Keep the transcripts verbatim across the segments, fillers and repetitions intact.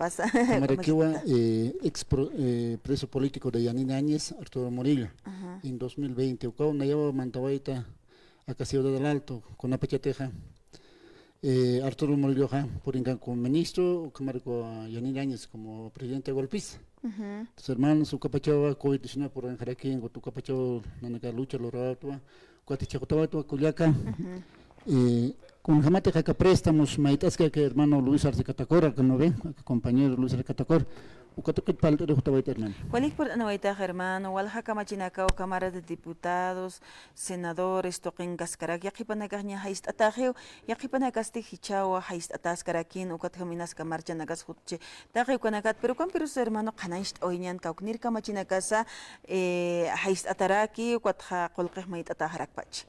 pasa. Kamarakiwa, eh, ex pro-, eh, preso político de Yanina Áñez, Arturo Murillo, ajá, en dos mil veinte. Ukaw nayawa mantawayta aka Ciudad del Alto, kunapachatixa, eh, Arturo Murilloxa purinkan como ministro, ukhamaraki Yanina Áñez como presidente golpista. Ujú. Entonces, hermanos, ukapachawa covid diecinueve purinxaraki, ukapachawa nanaka lucha lurawaytwa, ukat jichhaqutawaytwa kullaka. Ujú. Eh, kunjamatixa aka préstamos mayt'askaki hermano Luis Arce Catacora, ¿no ve? Aka compañero Luis Arce Catacora. Uka tuqit parlt'irixutawayta, hermano. Walik parlt'anawaytax, hermano, walja kamachinakaw, Cámara de Diputados, senadores, tuqinkaskarak, yaqhipanakax ña jayst'ataxiw, yaqhipanakasti jichhaw jayst'ataskarakin, ukatjam inaska marchanakas jutchi, taqi ukanakat, pero ukampirus, hermano, qhanañcht'awayañan kawknir kamachinakasa, eh, jayst'ataraki, ukatxa qullqix mayt'ataxarakpach.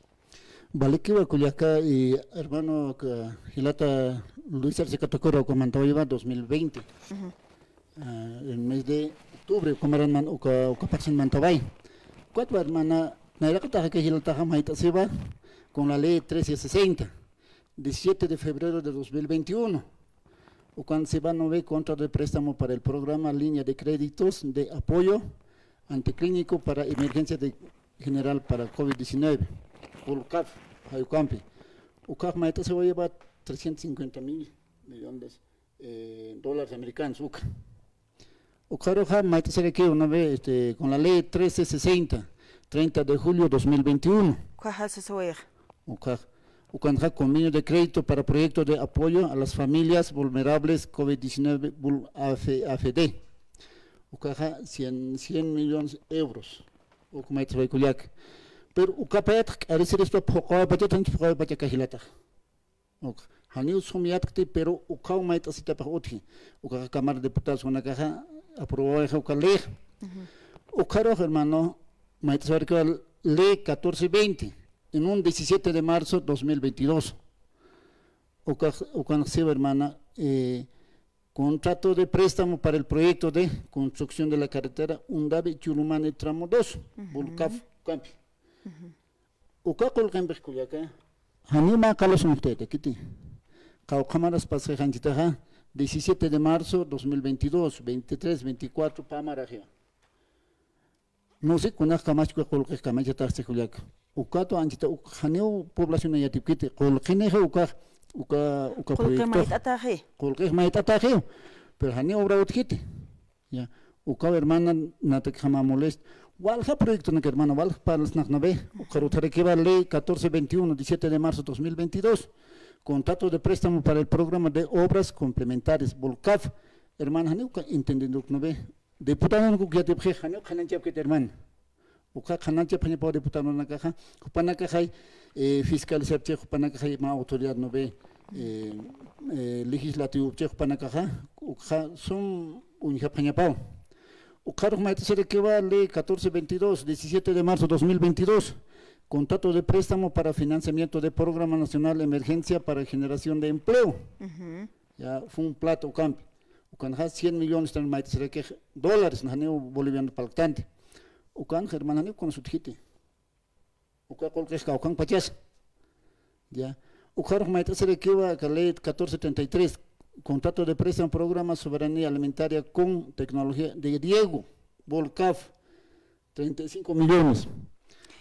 Walikiwa kullaka, y hermano, ka-, jilata Luis Arce Catacora, uka mantawayiwa dos mil veinte. Ujú. Ah, el mes de octubre, uka maran man-, uka, uka parsin mantaway. Ukatwa, hermana, nayraqataxa aka jilataxa mayt'asiwa con la ley trece sesenta, diecisiete de febrero de dos mil veintiuno. Ukan siwa, ¿no ve?, contrato de préstamo para el programa Línea de Créditos de Apoyo Anticlínico para Emergencia de General para covid diecinueve, Volcaf, jay ukampi. Ukax mayt'asiwayiwa trescientos cincuenta mil millones, eh, dólares americanos, uka. Ukxaruxa mayt'asirakiw, ¿no ve?, este, con la ley trece sesenta, treinta de julio dos mil veintiuno. Ukaxa sasawayax. Ukax, ukanxa convenio de crédito para proyecto de apoyo a las familias vulnerables covid diecinueve, bul-, A F, A F D. Ukaxa cien, cien millones euros. Uk mayt'asiway kullaka. Pero ukapayatx k'arisiristwa phuqawaypachat, phuqawaypachaka jilatax. Uk, janiw sum yatkti, pero ukaw mayt'asitapax utji. Ukaxa Cámara de Diputados kunakaxa aprobawayxa uka ley. Ujú. Ukxarux, hermano, mayt'asiwayarkiwa ley catorce veinte, en un diecisiete de marzo dos mil veintidós. Ukax, ukanx siwa, hermana, eh, contrato de préstamo para el proyecto de construcción de la carretera Undabi Chulumani tramo dos, ujú, Volcaf, ukampi. Ujú. Uka qullqimpix kullaka, janiw mä qala sunxtaytakiti. Qawqha maras pasxi anchitaxa, diecisiete de marzo dos mil veintidós, veintitrés, veinticuatro, pä maraxiwa. No sé kunax kamachki qullqix kamachataxchi kullaka. Ukatwa anchita uk janiw población yatipkiti, qullqinixa ukax, uka, uka proyecto. Qullqix mayt'ataxi. Qullqix mayt'ataxiw, pero janiw obra utjkiti. Ya, ukaw hermana, natakjama molest. Walja proyectonak, hermana, walja parlasnax, ¿no ve? Ukaru utjarakiwa ley catorce veintiuno, diecisiete de marzo dos mil veintidós. Contrato de préstamo para el programa de obras complementarias, Volcaf. Hermana, janiw uka entendiendo, ¿no ve? Diputadonakuk yatipxi, janiw qhanañchapkit, hermana. Uka qhanañchapxañapaw diputadonakaxa, jupanakaxay, eh, fiscalizarchi, jupanakaxay mä autoridad, ¿no ve? Eh, eh, legislativopchi, jupanakaxa, ukxa sum uñjapxañapaw. Ukxarux mayt'asirakiwa ley catorce veintidós, diecisiete de marzo dos mil veintidós, contrato de préstamo para financiamiento de Programa Nacional de Emergencia para Generación de Empleo. Ujú. Ya, fue un plato ukampi. Ukanxa cien millones también mayt'asirakix dólares, janiw boliviano parlktanti. Ukanxa, hermana, janiw kunas utjkiti. Uka qullqix kawkhanpachas. Ya. Ukxarux mayt'asirakiwa aka ley catorce treinta y tres, contrato de préstamo programa soberanía alimentaria con tecnología de riego, Volcaf, treinta y cinco millones.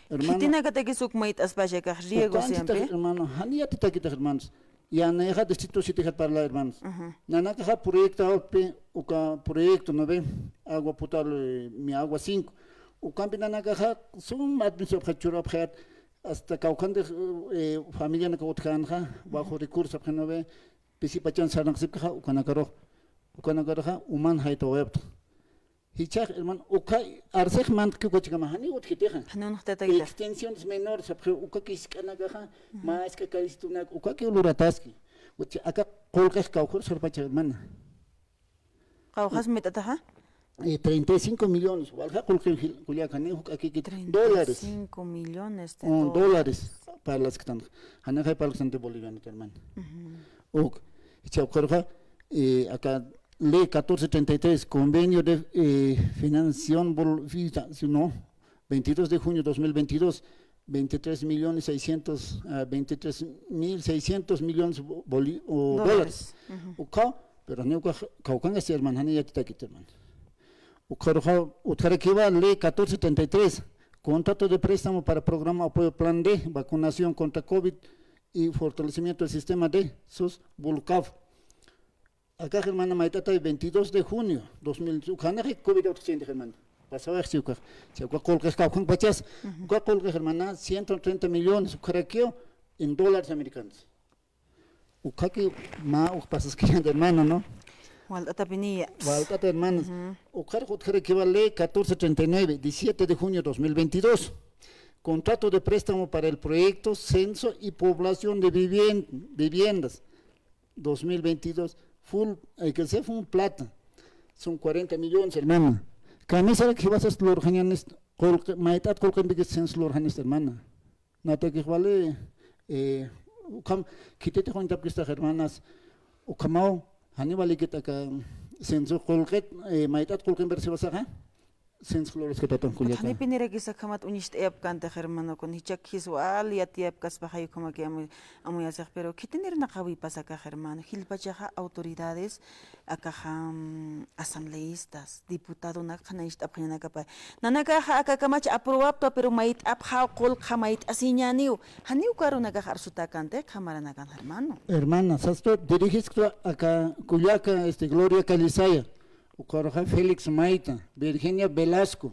Hermano, khitinakatakis uk mayt'aspachakax riego ukanchitax siempre, hermano, jani yatitakitax, hermanos. Yanayaxa distrito sietejat parla, hermanos. Ajá. Nanakaxa proyectawpi uka proyecto, ¿no ve? Agua potable, eh, mi agua cinco. Ukampi nanakaxa sum administrapxat, churapxat, hasta kawkhantix, eh, familianaka utjänxa, bajo recurso, ¿no ve? Pisipachan sarnaqsipkaxa, ukanakarux, ukanakaruxa uman jaytawayapta. Jichhax, hermano, uka arsix mantki ukachkama janiw utjkitixa. Janiw utjkitayta. Extensiones menores, sapxi, uka kisk'anakaxa, ujú, mä isk'a callestunak, ukakiw lurataski. Uchi, aka qullqix kawkhur sarpacha, hermana. Qawqhas mayt'ataxa? Eh, treinta y cinco millones, walja qullqi jil-, kullaka, janiw juk'akikit, dólares. Treinta y cinco millones de dólares. Dólares, parlasktan. Janixay parlasktanti bolivianot, hermana. Ujú. Uk, jichha ukxaruxa, eh, aka ley catorce treinta y tres, convenio de, eh, financiación vol-, fita-, si no, veintidós de junio dos mil veintidós, veintitrés millones seiscientos, ah, veintitrés mil seiscientos millones bo-, boli-, o dólares. Dólares. Ujú. Uka, Pero janiw ukax kawkhankastu, hermana, janiw yatitakiti, hermana. Ukxaruxa utjarakiwa ley catorce treinta y tres, contrato de préstamo para programa apoyo plan de vacunación contra covid y fortalecimiento del sistema de sus BOLCAV. Akax, hermana, mayt'ataw veintidós de junio dos mil, ukxanax covid utjchintix, hermana. Pasawayxchi ukax. Uka qullqix kawkhanpachas. Ujú. Uka qullqix, hermana, ciento treinta millones ukxarakiw en dólares americanos. Ukhaki mä uk pasaskayänti, hermana, ¿no? Walt'atapiniya. Walt'ata, hermanas. Ujú. Ukxarux utjarakiwa ley catorce treinta y nueve, diecisiete de junio dos mil veintidós. Contrato de préstamo para el proyecto Censo y Población de Vivien-, Viviendas dos mil veintidós. Full, hay que ser full plata. Son cuarenta millones, hermana. Kamisar jiwasas lurjañanis, qullqi, mayt'at qullqimpikis censo lurjanis, hermana. Natakix wali, eh, ukham, khititix uñtapkistax, hermanas, ukhamaw, janiw walikit aka censo qullqit, eh, mayt'at qullqimpiru siwasaxa, censo luraskatatan kullaka. Janipinirakisa akhamat uñist'ayapkänti, hermano, kun jichhakis wali yatiyapkaspaxa ukhamaki amu-, amuyasix, pero khitinir naqawipasa aka, hermano, jilpachaxa autoridades, akaxa, mm, asambleístas, diputadonak, qhanañcht'apxañanaka pay. Nanakaxa aka kamach aprobaptwa, pero mayt'apxaw qullqxa mayt'asiñäniw. Janiw uka arunakax arsutäkänti, qhamaranakan, hermano. Hermana, sastu dirigisktu aka kullaka, este, Gloria Calizaya, ukaruxa Félix Mayta, Virginia Velasco,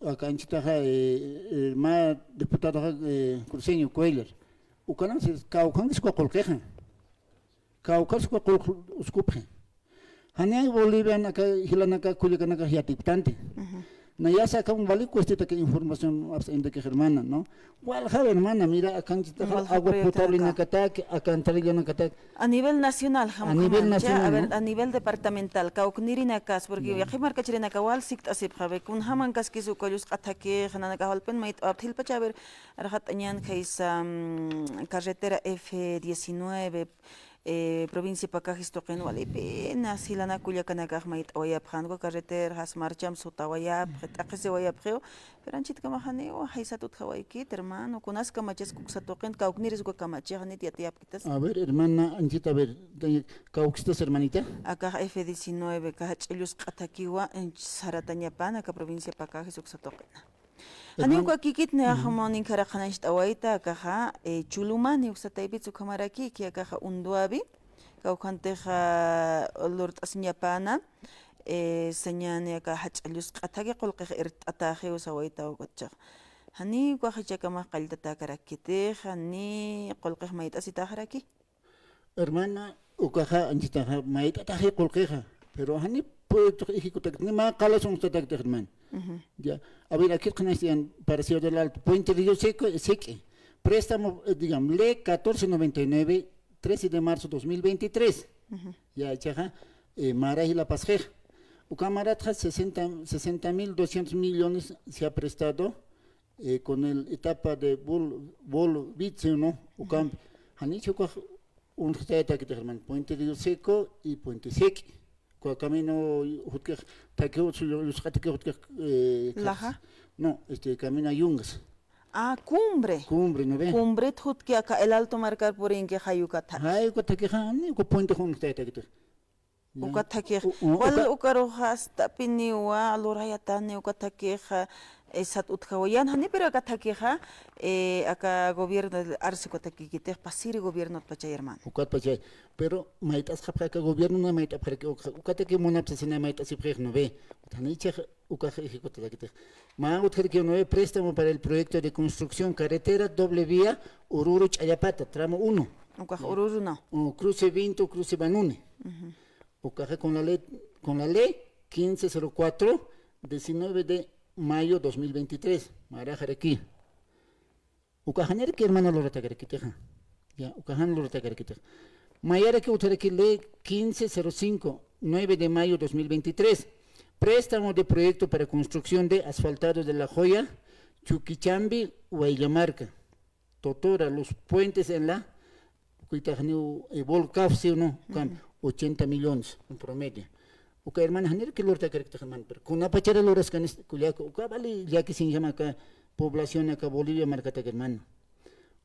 aka anchitaxa, eh, eh, mä diputadoxa, eh, Cruceño Cuellar. Ukanan kawkhankiskwa qullqixa. Kawkharus uka qullq uskupxi. Jani Bolivianaka, jilanaka, kullakanakax yatiptanti. Ujú. Nayasa akham wali cuestitaki información apsa intaki, hermana, ¿no? Walja, hermana, mira, akanchitaxa agua potablenakatak, alcantarillanakatak. A nivel nacional, a nivel nacional, a ver, ¿no? A nivel departamental, kawknirinakas, porque yaqhip markachirinaka wal sikt'asipxi, a ver, kunjamankaskis uka llusq'a thakix, nanakax walpin mayt'awapxi, jilpacha, a ver, arxat'añän khaysa, mm, carretera F diecinueve, eh, provincia Pacajes tuqin wali pena jilanaka kullakanakax mayt'awayapxän, uka carretera jas marcham sutawayapxi, t'aqhisiwayapxiw, pero anchitkamax janiw jaysat utjawaykit, hermano, kunas kamachas uksa tuqin, kawkniris uka kamachix, janit yatiyapkitas. A ver, hermana, anchit, a ver, kawkistas, hermanita. Akax F diecinueve, aka jach'a llusq'a thakiwa, saratañapan, aka provincia Pacajes uksa tuqina. Janiw uka kikit, nayax mä uñjarakiw qhanañcht'awayta, akaxa, eh, Chulumani uksa taypitsa ukhamaraki, akaxa Unduabi, kawkhantixa lurt'asiñapana, eh, sañäni aka jach'a llusq'a thaki qullqix irt'ataxiw sawayta ukatchax. Janiw ukax jichhakamax qalltatäkarakitix, jani qullqix mayt'asitäxaraki. Hermana, ukaxa, anchitaxa, mayt'ataxi qullqixa, pero jani proyecto ejecutakti, ni mä qalas uñstatakti, hermana. Ujú. Ya. A ver, aquí qhanañcht'ayan para Ciudad del Alto, Puente Río Seco, eh, Seque. Préstamo, eh, digamos, ley catorce noventa y nueve, trece de marzo dos mil veintitrés. Ujú. Ya, jichhaxa, eh, mara jilapasxixa. Uka maratxa sesenta, sesenta mil doscientos millones se ha prestado eh, con el etapa de Bol-, Bolvitsi, ¿no? Ukampi. Ujú. Janicha ukax uñjt'ayatakiti, hermano. Puente Río Seco y Puente Seque. Uka camino jutkix, thakiw, llusq'a thakiw jutkix, eh, Laja. No, este, camino a Yungas. Ah, Cumbre. Cumbre, ¿no ve? Cumbre jutki aka El Alto Marcar purinki jay uka thaki. Jay uka thakixa, ni uka puente uñjt'ayatakiti. Ya. Uka thakix. U-, u-, wal uka ukarux jast'apiniwa, lurayatani uka thakix, eh, sat utjawayan, jani, pero aka thakixa, eh, aka gobierno, arsi uka thakikitix, pasiri gobiernotpachay, hermano. Ukatpachay. Pero mayt'asxapxi aka gobierno, na mayt'apxaraki, uka, uka thaki munapsasina mayt'asipxix, ¿no ve? Janicha ukax ejecutarakitix. Mä utjaraki, ¿no ve? Préstamo para el proyecto de construcción carretera doble vía Oruro Ch'allapata, tramo uno. Ukax Oruro, ¿no? O cruce Vinto, cruce Banuni. Ujú. Ukaxa con la ley, con la ley quince cero cuatro, diecinueve de mayo dos mil veintitrés, maraxaraki. Uka janiraki, hermana, luratakaraki tixa. Ya, uka jan luratakaraki tixa. Mayaraki utjaraki ley quince cero cinco, nueve de mayo dos mil veintitrés. Préstamo de proyecto para construcción de asfaltado de La Joya, Chuquichambi, Huayllamarca. Totora, los puentes en la, kuytaxniw, eh, Volcaf, ¿sí o no? Ujú. Ukan ochenta millones en promedio. Uka, hermana, janiraki luratakaraki tixa, hermana, pero kunapachari luraskanis kullaka, uka wali llakisiñjama aka población aka Bolivia markataki, hermana.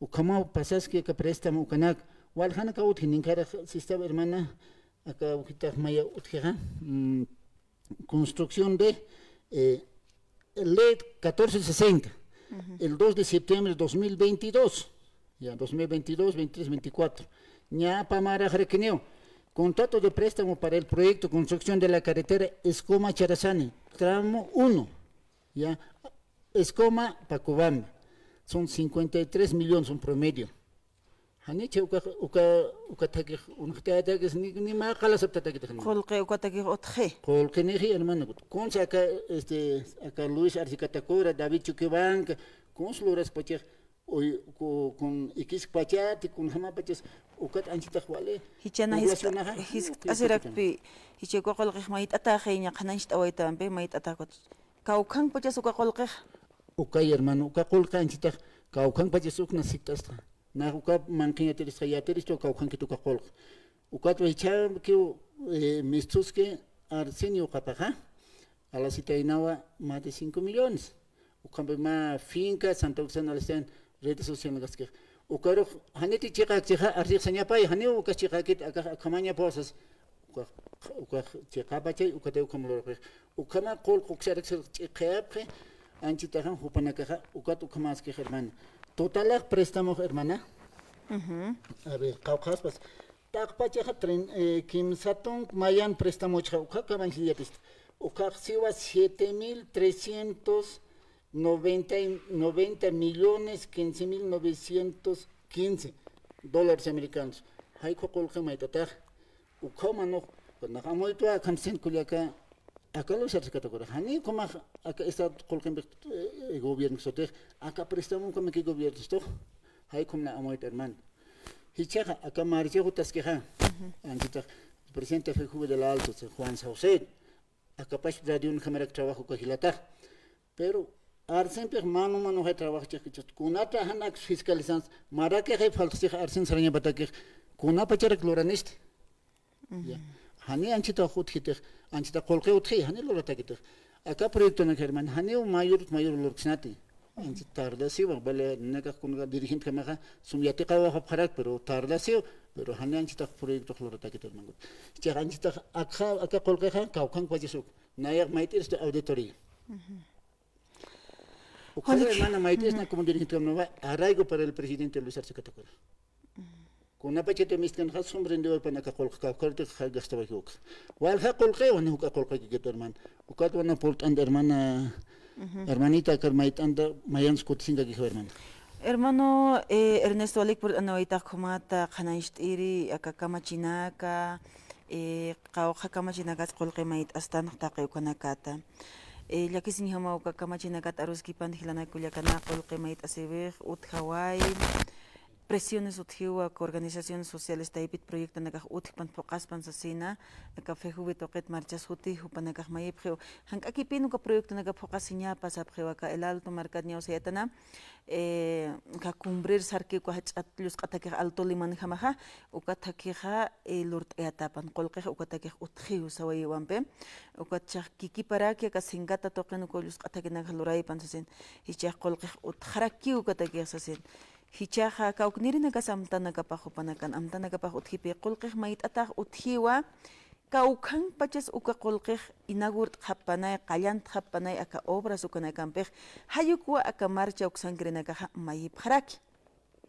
Ukhamaw pasaski aka préstamo ukanak, waljanaka utji, ninkharax sistema, hermana, Aka ukitax maya utjixa, mm, construcción de, eh, ley catorce sesenta, el dos de septiembre de dos mil veintidós, ya, dos mil veintidós, veintitrés, veinticuatro. Ña pamaraxarakiniw, contrato de préstamo para el proyecto construcción de la carretera Escoma Charazani, tramo uno, ya, Escoma Pacubamba. Son cincuenta y tres millones un promedio. Janicha uka, uka, uka thakix, unax tayatax ni, ni mä qalasap tatakitax. Qullqi ukatakix utji. Qullqinixi, hermana. Kunsa aka, este, aka Luis Arce Catacora, David Chuquibanca, kunsa luraspachix, uy, ku-, kun ikiskpachati, kunjamapachas, ukat anchitax wali. Jichhana jisk'a-, poblacionaxa, jisk'asirakpi, jichha uka qullqix mayt'ataxi, ña qhanañcht'awaytampi, mayt'atax ukat. Kawkhanpachas uka qullqix. Ukay, hermano, uka qullqi anchitax, kawkhanpachas ukna sikt'asta. Nax uka manqhiñ yatirisxa, yatiristu kawkhankit uka qullqi. Ukatwa jichhakiw, eh, mistuski Arsenio Capaja, a la cita inawa más de cinco millones. Ukhampi mä finca Santa Roxana Alistán redes sociales kaskix. Ukarux janiti chiqak chiqa arsix sañapay, janiw ukas chiqakit akax akhamaña posas. Ukax, ukax chiqapachay, ukatay ukham lurqix. Ukhama qullqi uksarak sir chiqayapxi, anchitaxan jupanakaxa, ukat ukhamaskix, hermana. Totalax préstamo, hermana. A ver, qawqhaspas. Taqpachaxa tren-, eh, kimsa tunk mayan préstamochxa, ukha kamañchillatista. Ukhax siwa siete mil trescientos noventa y, noventa millones quince mil novecientos quince dólares americanos. Jay uka qullqi mayt'atax. Ukhaw manux, nax amuytwa akham sin kullaka, aka Luis Arce Catacora. Jani ukhamax aka estado qullqimpix, eh, gobierno sutix, aka préstamo ukhamaki gobierno sutix. Jay ukham na amuytwa, hermano. Jichhaxa, aka marcha jutaskixa. Anchitax, presidente FEJUVE del Alto, Juan Saucedo. Akapax radionjamarak trabajo uka jilatax. Pero Arsenpix manu manuxay trabajo chiqkichust. Kunata janak fiscalizans, marakixay faltasix Arsen sarañapatakix, kunapacharak luranist. Ya. Jani anchitax utjitix, anchitax qullqi utji, jani luratakitix. Aka proyectonak, hermano, janiw mayor, mayor lurksnati. Anchit tardasiwa, vale, nakax kunaka dirigentejamaxa, sum yatiqawapxarak, pero tardasiw, pero jani anchitax proyectox luratakit, hermano. Chiqa anchitax akxa, aka qullqixa, kawkhanpachas uk. Nayax mayt'iristu auditoría. Ujú. Ukhama, hermana, mayt'isna como dirigente, como no va, arraigo para el presidente Luis Arce Catacora. Kunapachati mistkanxa sum rindiwaypan aka qullqi kawkharti, gastawaji ukxa. Walja qullqiwa, ni uka qullqi kikit, hermana. Ukatwa na purt'anti, hermana, hermanita, akar mayt'anta, mayans kutisinkakixa, hermana. Hermano, eh, Ernesto, walik purt'anawaytax ukhama, qhanañcht'iri, aka kamachinaka, eh, qawqha kamachinakas qullqi mayt'astan taqi ukanakata. Eh, llakisiñjama uka kamachinakat aruskipan jilanak kullakana qullqi mayt'asiwix, utjaway, presiones utjiwa, organizaciones sociales taypit proyectonakax utjpan phuqaspan sasina, aka FEJUVE tuqit marchas juti, jupanakax mayipxiw, jank'akipin uka proyectonaka phuqasiñapa sapxiw, aka El Alto markat ñawsayatana, eh, aka cumbrir sarki uka jach'at llusq'atakix Alto Limanjamaxa, ukat thakixa, eh, lurt'ayatapan, qullqix ukatakix utjiw sawayiwampi, ukat chaq kikiparaki aka Singata tuqin uka llusq'atakinakax luraypan sasin, jichhax qullqix utjarakiw ukatakix sasin, jichhaxa kawknirinakas amtanakapax jupanakan, amtanakapax utjipi, qullqix mayt'atax utjiwa, kawkhanpachas uka qullqix inagurt'xappanay, qallantxappanay aka obras ukanakampix, jayukwa aka marcha uksankirinakaxa mayipxaraki.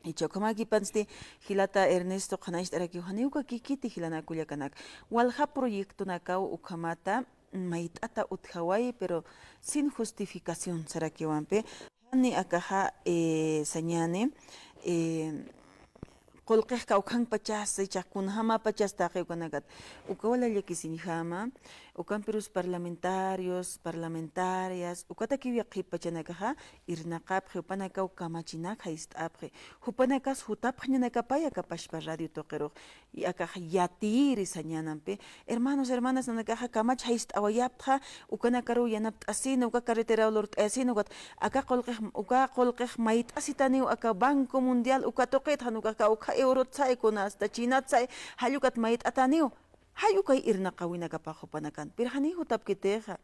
Jichha ukhamäkipansti jilata Ernesto qhanañcht'arakiw janiw uka kikiti jilanak kullakanak. Walja proyectonakaw ukhamata mayt'ata utjaway, pero sin justificación sarakiwampi. Jani akaxa, eh, sañäni, eh, qullqix kawkhanpachas, jichhax kunjamapachas taqi ukanakat. Uka wali llakisiñjama, ukampirus parlamentarios, parlamentarias, ukatakiw yaqhip pachanakaxa, irnaqapxi, jupanakaw kamachinak jayst'apxi. Jupanakas jutapxañanakapay aka pachpa radio tuqirux. Y akax yatiyiri sañänampi. Hermanos, hermanas, nanakaxa kamach jayst'awayaptxa, ukanakaruw yanapt'asina, uka carreteraw lurt'ayasina, ukat aka qullqix, uka qullqix mayt'asitaniw aka Banco Mundial, uka tuqit, jan ukax kawkha eurot say, kuna hasta chinat say, jall ukat mayt'ataniw. Jall ukay irnaqawinakapax jupanakan. Pero janiw jutapkitixa.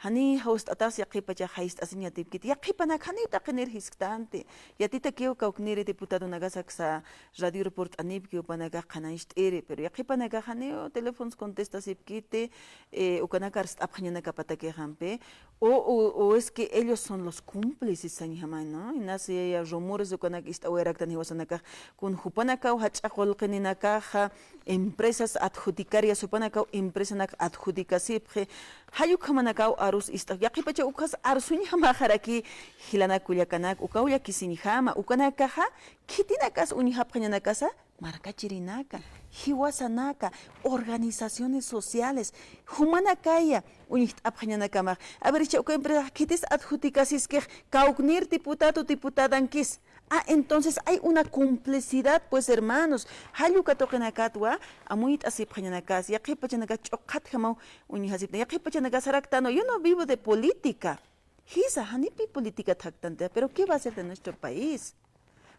Jani jawst'atas yaqhipachax jayst'asiñatipkiti, yaqhipanak janiw taqinir jisktanti. Yatitakiw kawkniri diputadonakas aksa radio report'anipki jupanakax qhanañcht'iri, pero yaqhipanakax janiw teléfonos contestasipkiti, eh, ukanak arst'apxañanakapataki jampi. O, o, o es que ellos son los cómplices, sañjama, ¿no? Inas ya rumores ukanak ist'awayaraktan jiwasanakax, kun jupanakaw jach'a qullqininakaxa, empresas adjudicarias, jupanakaw empresanak adjudicasipxi, jall ukhamanakaw arus ist'aw, yaqhipacha ukhas arsuñjamaxaraki, jilanak kullakanak, ukaw llakisiñjama, ukanakaxa, khitinakas uñjapxañanakasa, markachirinaka, jiwasanaka, organizaciones sociales, jumanakaya, uñjt'apxañanakamax. A ver, icha uka empresa khitis adjudicasiskix, kawknir diputado, diputadankis. Ah, entonces hay una complicidad, pues, hermanos. Jall uka tuqinakatwa, amuyt'asipxañanakas, yaqhipachanakas ch'uqatjamaw uñjasiptan. Yaqhipachanakas saraktanwa, yo no vivo de política. Jisa, janipi política thaktanti, pero ¿qué va a ser de nuestro país?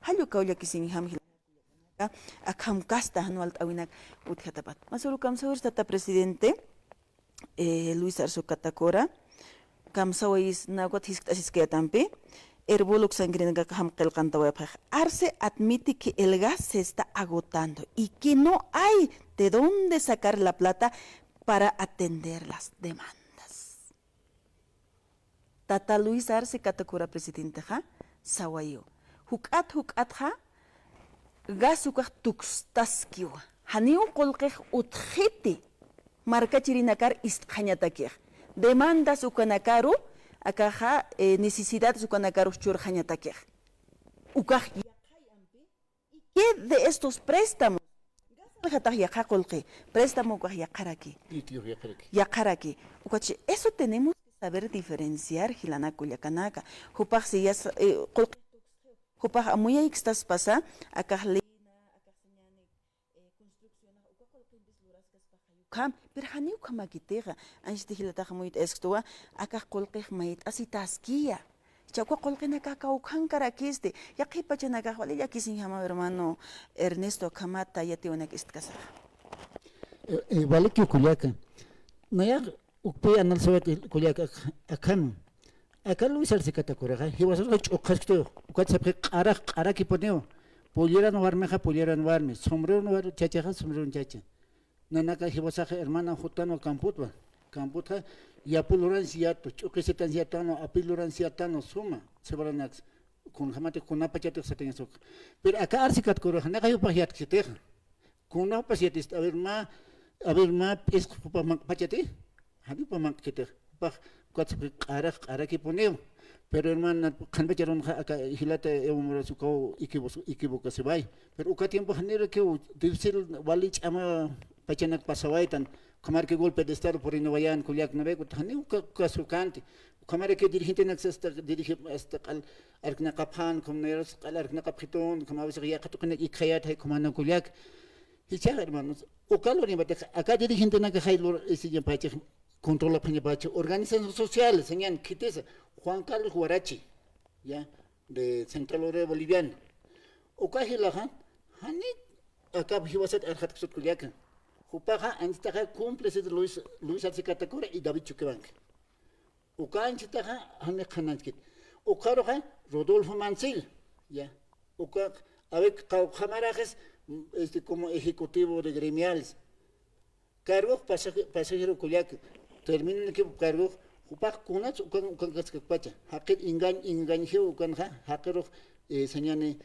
Jall ukaw llakisiñjam jila. Akham kasta jan walt'äwinak utjatapat. Masüru kamsawir tata presidente, eh, Luis Arce Catacora, kamsawayis nakwat jiskt'asiskayatampi, Erbol uksankirinakak jam qillqantawayapxix. Arce admite que el gas se está agotando y que no hay de dónde sacar la plata para atender las demandas. Tata Luis Arce Catacora presidentexa sawayiw. Juk'at, juk'atxa gas ukax tukstaskiwa. Janiw qullqix utjxiti markachirinakar ist'xañatakix. Demandas ukanakaru, akaxa, eh, necesidades ukanakarux churxañatakix. Ukax yaqhay ampi, ¿y qué de estos préstamos? Gas aljatax yaqha qullqi, préstamo ukax yaqharaki. Litio yaqharaki. Yaqharaki. Ukachi, eso tenemos que saber diferenciar, jilanak kullakanaka. Jupax si ya sa-, eh, qullqi, jupax amuyaykistaspasa, akax leyna, akax sañäni, eh, construcción, uka qullqimpis luraskaspaxa. Ukham, pero janiw ukhamakitixa, anchhiti jilatax amuyt'asktuwa, akax qullqix mayt'asitaskiya. Jichha uka qullqinakax kawkhankarakisti, yaqhipachanakax wali llakisiñjama hermano Ernesto, akhamata yatiwanak istkasaxa. Eh, eh, walikiw kullaka. Nayax ukpi analizawayat kullaka ak-, akham. Aka Luis Arce Catacoraxa, jiwasaruxa ch'uqhasktu, ukat sapxi q'arax, q'arakipuniw. Polleran warmixa, polleran warmi. Sombreron war-, chachaxa, sombreron chacha. Nanaka jiwasaxa hermana jutanwa kamputwa. Kamputxa yapu luransi yatu, ch'uqisitansi yatanwa, api luransi yatanwa, suma, sibaranaks, kunjamati kunapachatix satañasuka. Pero aka Arce Catacora, nayaxa jupax yatkitixa. Kunapas yatist, a ver, mä, a ver, mä p'isqa jupax manq'pachati, jani jupax manq'kitixa. Jupax, ukat q'arax, q'arakipuniw. Pero hermana, qhanpacharunxa aka jilata Evo Morales ukaw equivo-, equivocasiway. Pero uka tiempo janirakiw difícil wali ch'ama pachanak pasawaytan. Ukhamaraki golpe de estado puriniwayan kullak, ¿no ve? Janiw uka, uka kasukanti. Ukhamaraki dirigentenak hasta dirigi-, hasta q'al arknaqapxän, comuneros q'al arknaqapxitun, ukham a veces yaqha tuqinak ikxayat, jay ukhamanak kullak. Jichhax hermanos, uka lurapatix, aka dirigentenakax jay lur-, isiñapacha, controlapxañapacha, organizaciones sociales, sañäni khitisa, Juan Carlos Huarachi, ya, de Central Obrera Boliviana. Uka jilaxa, jani aka jiwasat arxatksut kullaka. Jupaxa, anchhitaxa cómplice de Luis, Luis Arce Catacora y David Choquehuanca. Uka anchhitaxa, jani qhananchkit. Ukxaruxa, Rodolfo Mansilla, ya. Uka, a ver, qawqhamaraxis, este, como ejecutivo de gremiales. Cargox pasaje-, pasajero kullaka, terminankiw cargox, jupax kunats ukan, ukankaskakpacha. Jaqir engañ-, engañjiw ukanxa, jaqirux, eh, sañäni,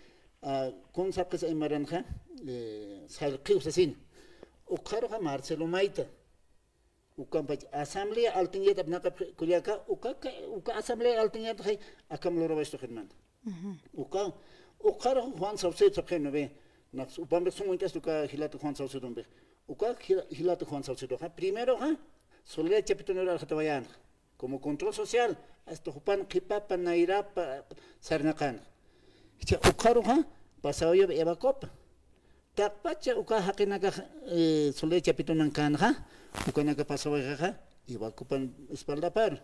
ah, kun sapxis aymaranxa, eh, sallqiw sasina. Ukxaruxa Marcelo Mayta. Ukampach asamblea altinllata apnaqap kullaka, uka, uka asamblea altinllata jay akham lurawaystu hermana. Uka, ukxarux Juan Saucedo sapxi, ¿no ve? Naqs upampix sum uñt'astu uka jilata Juan Saucedompix. Uka jila-, jilata Juan Saucedoxa, primeroxa, Soledad Chapitoniru arxatawayänxa. Como control social, hasta jupan qhipapa, nayrapa, sarnaqänxa. Jichha ukxaruxa, pasawayap Eva Copa. Taqpacha uka jaqinakax, eh, Soledad Chapitonankänxa, ukanaka pasawayxixa, Eva Copan espaldapar.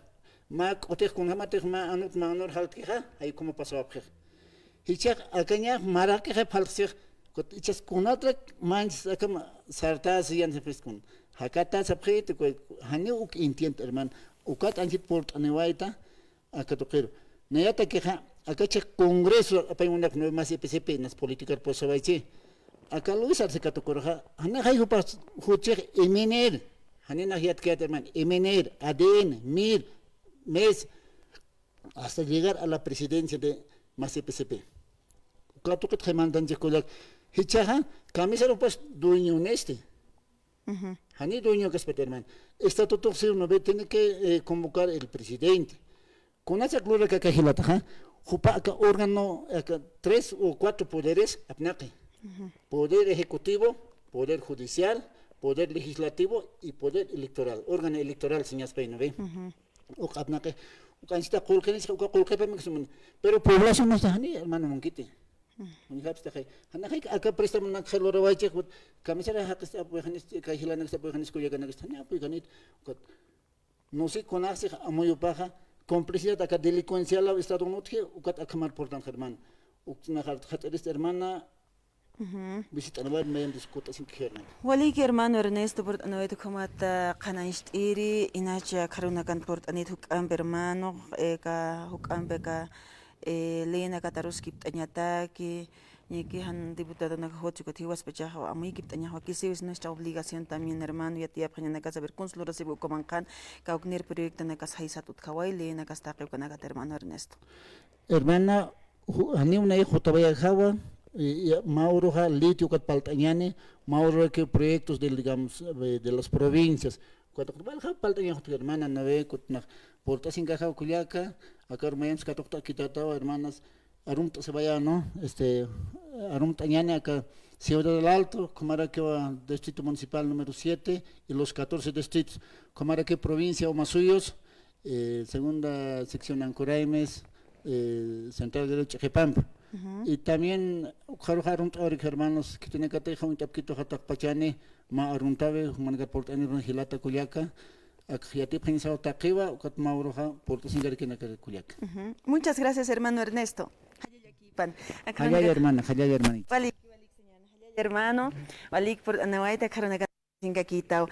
Mä k'utix kunjamatix mä anut mä anur jaltkixa, jay ukhama pasawapxix. Jichhax akañax maraqixay phaltxsix, kut-, jichhas kunatrak manchis akham sartäsi yan sapxis kun. Jakata sapxit, ku-, janiw uk entiende, hermano. Ukat anchit purt'aniwayta, aka tuqiru. Nayatakixa, aka chiq congreso, apay munaq no mas E P C P, nas política pusawaychi. Aka Luis Arce katukurxa, janaxay jupas juchix M N R, janinax yatkayat hermano, M N R, A D N, MIR, MES, hasta llegar a la presidencia de mas E P C P. Katuqit jaymantanchix kullak. Jichhaxa, camisar jupas dueño nesti. Jani dueño kaspat hermano. Estatuto si uno ve, tiene que, eh, convocar el presidente. Kunatsa klura kaka jilataxa, jupa aka órgano, aka tres o cuatro poderes apnaqi. Poder ejecutivo, poder judicial, poder legislativo y poder electoral. Órgano electoral siñaspay, ¿no ve? Uka apnaqi, uka anchita qullqinis, uka qullqipamix sumun. Pero población no está jani, hermano Monquite. Uñjapstaxay. Janaxay aka préstamo nakxay lurawaychix, kamisara jaqista apoyaxanis, kay jilanakista apoyaxanis, kullakanakista, jani apoyakanit. Ukat no sé, kunasix amuyupaxa, complicidad aka delincuencial Estado utji, ukat akhamar purtanxa hermano. Uknaxar jat'irista hermana, visit'anwar mayam discut'asinkixi hermano. Waliki hermano Ernesto, purt'anwayta ukhamat qhanañcht'iri, inacha kharunakan purt'anit juk'ampi hermano, aka juk'ampi aka, eh, leyenakata aruskipt'añataki, ñakixa diputadonaka juchukut jiwaspachaxa amuykipt'añax wakisiw, es nuestra obligación también, hermano, yatiyapxañanakasa, a ver, kunsa lurasipi ukamanqan, kawknir proyectonakas jaysat utjaway, leyenakas taqi ukanakata, hermano Ernesto. Hermana, ju-, janiw nay jutawayxawa, y, y, mä uruxa litio ukat palt'añani, mä ururaki proyectos del, digamos, eh, de las provincias. Ukat walja palt'añax utji hermana, ¿no ve? Kutnax purt'asinkaxaw kullaka, akar mayamsa katuqt'akitatawa, hermanas, arumt'asiwayä, ¿no? Este, arumt'añani aka Ciudad del Alto, ukhamarakiwa distrito municipal número siete y los catorce distritos, ukhamaraki provincia Omasuyos, eh, segunda sección Ancoraimes, eh, Central Guerrero Ch'aqipampa. Y también ukxaruxa arumt'awayki hermanos, khitinakatixa uñt'apkituxa taqpachani, mä arumt'awi, jumanakar purt'anirun jilata kullaka, ak yatipxiñasaw taqiwa, ukat mä uruxa purt'asinkarakinaka kullaka. Muchas gracias, hermano Ernesto. Jallalla, hermana, jallalla, hermanita. Walik, walik, señora, jallalla, hermano, walik purt'anawayta, kharunakan sinkakitaw.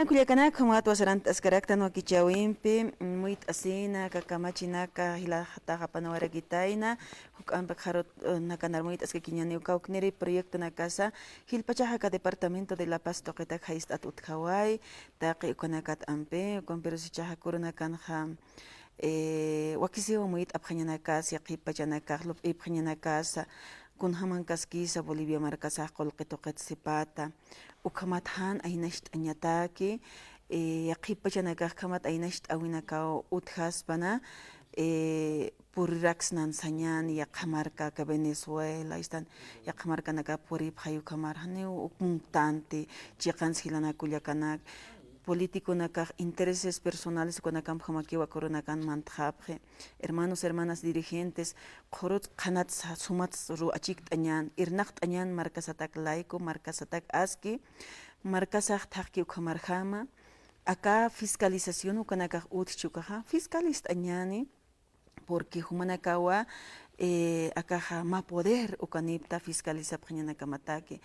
Kullakanak, ukhamat wasarantaskaraktan wakichäwimpi, muyt'asina, aka kamachinaka, jilatax apanawarakitayna, juk'ampi kharut, eh, nakanar muyt'askakiñaniw kawkniri proyectonakasa, jilpachax aka departamento de La Paz tuqitak jayst'at utjaway, taqi ukanakat ampi, ukampirusa jichhax kurunakanxa, eh, wakisiw muyt'apxañanakas, yaqhip pachanakax, lup'ipxañanakas, kunjamankaskisa Bolivia markasax qullqi tuqit sipata, ukhamat jan aynacht'añataki, eh, yaqhip pachanakax ukhamat aynacht'awinakaw utjaspana, eh, puriraksnan sañäni, yaqha marka aka Venezuela, istan, yaqha markanaka puripxay ukhamar, janiw uk munktanti, chiqans jilanak kullakanak, politiconakax intereses personales ukanakamp jamakiwa kurunakan mantxapxi. Hermanos, hermanas dirigentes, qhurut qhanat sa-, sumat ru achikt'añän, irnaqt'añän markasatak layku, markasatak aski, markasax thaqki ukhamarjama, aka fiscalización ukanakax utjchi ukaxa, fiscalist'añäni, porque jumanakawa, eh, akaxa mä poder ukanipta fiscalizapxañanakamataki,